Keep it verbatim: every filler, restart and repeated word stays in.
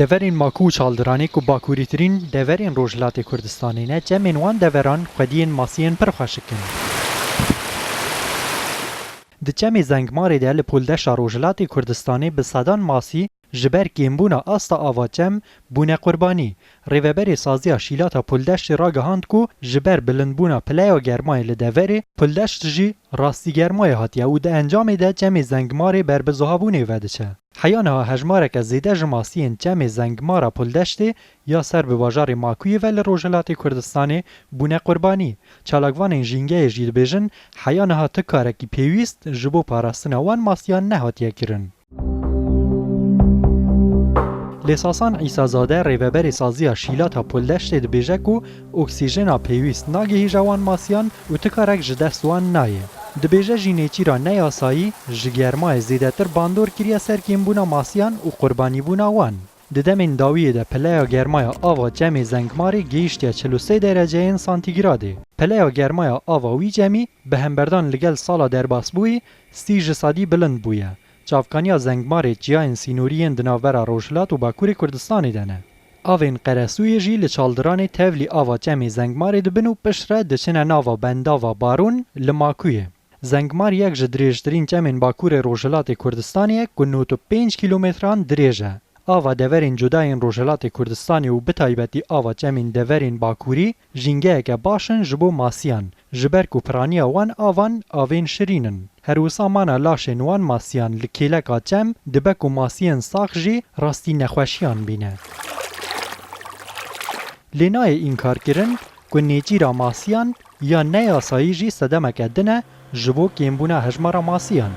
Deverên Makû û Çaldiranê ku bakûrîtirîn deverên Rojhilatê Kurdistanê ne, çemên wan deveran xwediyên masiyên pir xweşik in. Di çemê Zengmarê de li Poldeşa Rojhilatê Kurdistanê bi sedan masî ji ber kêmbûna asta ava çem bûne qurbanî. Rêveberê Saziya Şîlata Poldeştê ragihand ku ji ber bilindbûna pileya germayê li deverê, Poldeşt jî rastî germayê hatiye û di encamê de çemê Zengmarê ber bi zuhabûnê ve diçe. Heya niha hejmareke zêde ji masiyên çemê Zengmara Poldeştê ya ser bi bajarê Makûyê ve li Rojhilatê Kurdistanê bûne qurbanî. Çalakvanên jîngeyê jî dibêjin, heya niha ti karekî pêwîst ji bo parastina wan masiyan nehatiye kirin. Lêsasan Îsazade, rêveberê Saziya Şîlata Poldeştê dibêje ku oksîjena pêwîst nagihîje wan masiyan û ti karek ji dest wan nayê. Dibêje jî nêçîra neyasayî ji germayê zêdetir bandor kiriye ser kêmbûna masiyan û qurbanîbûna wan. Di demên dawiyê de pileya germaya ava çemê Zengmarê gihîştiye çil û sê dereceyên santîgradê. Pileya germaya ava wî çemî bi hemberdan li gel sala derbasbûyî sî ji sedî bilind bûye. Çavkaniya Zengmarê çiyayên sînorî yên di navbera Rojhilat û Bakurê Kurdistanê de ne. Avên Qeresûyê jî li Çaldiranê tevlî ava çemê Zengmarê dibin û piştre diçine nava bendava Barûn li Makûyê. Zengmar yek ji dirêjtirîn çemên Bakurê Rojhilatê Kurdistanê ye ku nod û pênc kîlometran dirêj e. Ava deverên cuda yên Rojhilatê Kurdistanê û bi taybetî ava çemên deverên Bakurî jîngeyeke baş in ji bo masiyan, ji ber ku piraniya wan avan avên şirîn in. Her wisa mana laşên wan masiyan li kêleka çem dibe ku masiyên sax jî rastî nexweşiyan bîne. Lê nayê înkarkirin ku nêçîra masiyan ya neyasayî jî sedemeke din e ji bo kêmbûna hejmara masiyan.